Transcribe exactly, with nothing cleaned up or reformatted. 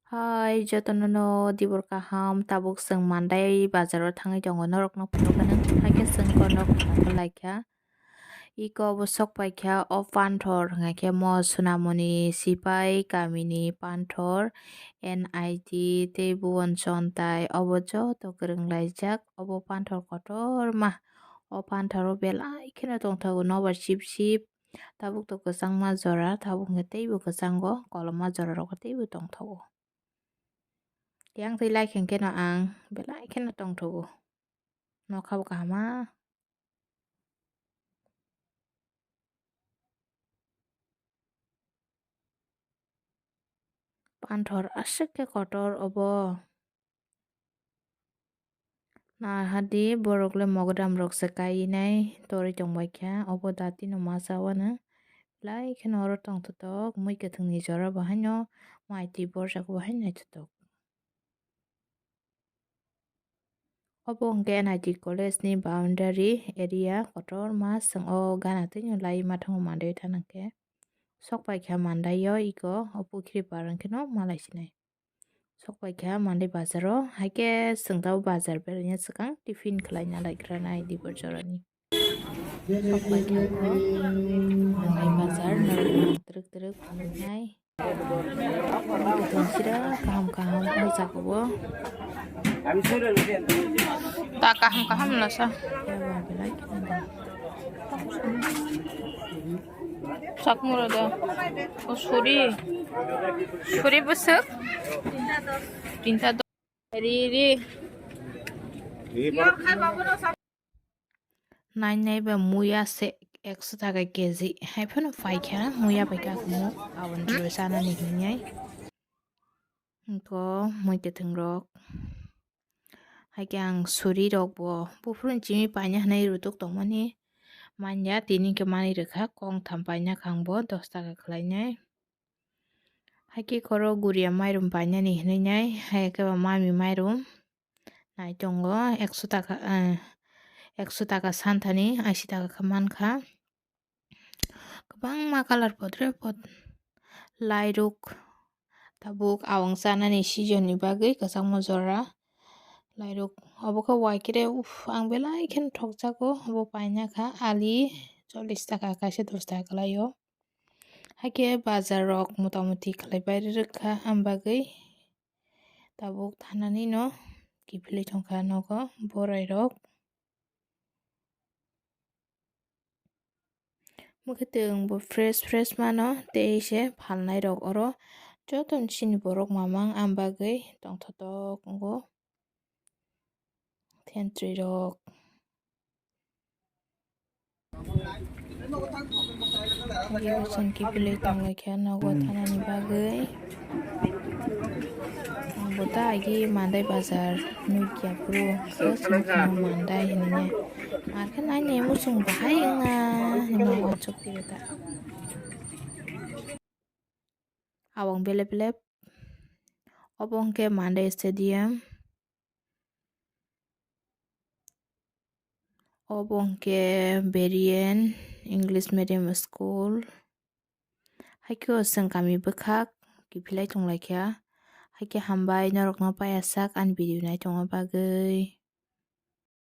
Hai, jotono no dibor kaham, tabuk chwng Mandai bazaro thangwi tongo, norokno phunukgwi nang, haikhe chwng bono khulai kha. Iko bo sok paikha o Panthor, hwnkhe mo Sunamoni Sipai kamini Panthor, N I T tei Bhuban Chontai, obo joto kwrwng laijak, obo Panthor kotorma. O Panthor o belai kheno tongthogo, nobar sip sip. Tabuk to kwchangma jora, tabuk hwnkhe teibo kwchango, koloma jorarok teibo tongthogo. Yang twi lai khe hwnkhe no ang belai kheno tongthogo. Nokha bo kaham ma. Panthor aswk khe kotor obo. Nahadi borok le mogodam rok se kai nai torwi tongbai kha. Obo dati no masa uanw. Belai kheno oro tongthotok mui kwthwng ni jora bo haino mai twi borjak bo hai naithotok. Obo hwnkhe N I T college ni boundary area, kotorma chwng o gana twi no lai mathango Mandai thanang khe. Sok paikha Mandai o iko o pukhri par hwnkhe no malai sinai. Sok paikha Mandai bazar o, haikhe chwng tabuk bazar beraina swkang tiffin khwlaina laikhranai dibor jorani. Sok paikha o Mandai bazar, norok twrwk twrwk nai. Tong sira kaham kaham o jaga o. Ta kaham kaham lasa. Sakmura da. O suri. Suri bwswk. Tinta do. Ri ri. Nai nai ba muya se ekso taka K G. Hai phano paikha muya bai kha kumo aboni roi sanani hinwi. Hwnkhe mui kwthwng rok. Haikhe ang suri rok bo buphuru ni chini paina hinwi rutuk tongmani manya, tini hwnkhe manwi rwkha kong tham paina kha ang bo dos taka khwlainai. Haikhe khoro guria mairum painani hinwi nai, haikhe ba mami mairum nai tongo ekso taka, eh, ekso taka santhani ashi taka khe mankha. Kwbangma colour podre pod lairok tabuk awang chanani season ni bagwi kwchangma jora lairok obo khe waikre uff ang belai kheno thokjago obo paina kha ali chollish taka kaisa dos taka kwlaio. Haikhe bazar rok mota moti khlai bai rwkha, ang bagwi tabuk thanani no kiphilwi tongkha nogo borai rok. Mokhe twng bo fresh fresh mano, tei se phalnai rok oro joto ni chini borok mamang ang bagwi tongthotok wngo. Thentwrwi rok. Agi bosong kiphilwi tonglaikha nogo thanani bagwi. Ang bo ta agi Mandai bazar nukya phuru, khe chwng Mandai hinwi. Ar khe nai nai muchung bahai wngna hinwi uansuk twi ta. Awang belep belep. Obo hwnkhe Mandai Stadium. Obo hwnkhe Berien English Medium School. Haikhe o chwng kami bwkhak kiphilai tonglaikha. Haikhe hambai norokno payasak ani video nai tongma bagwi.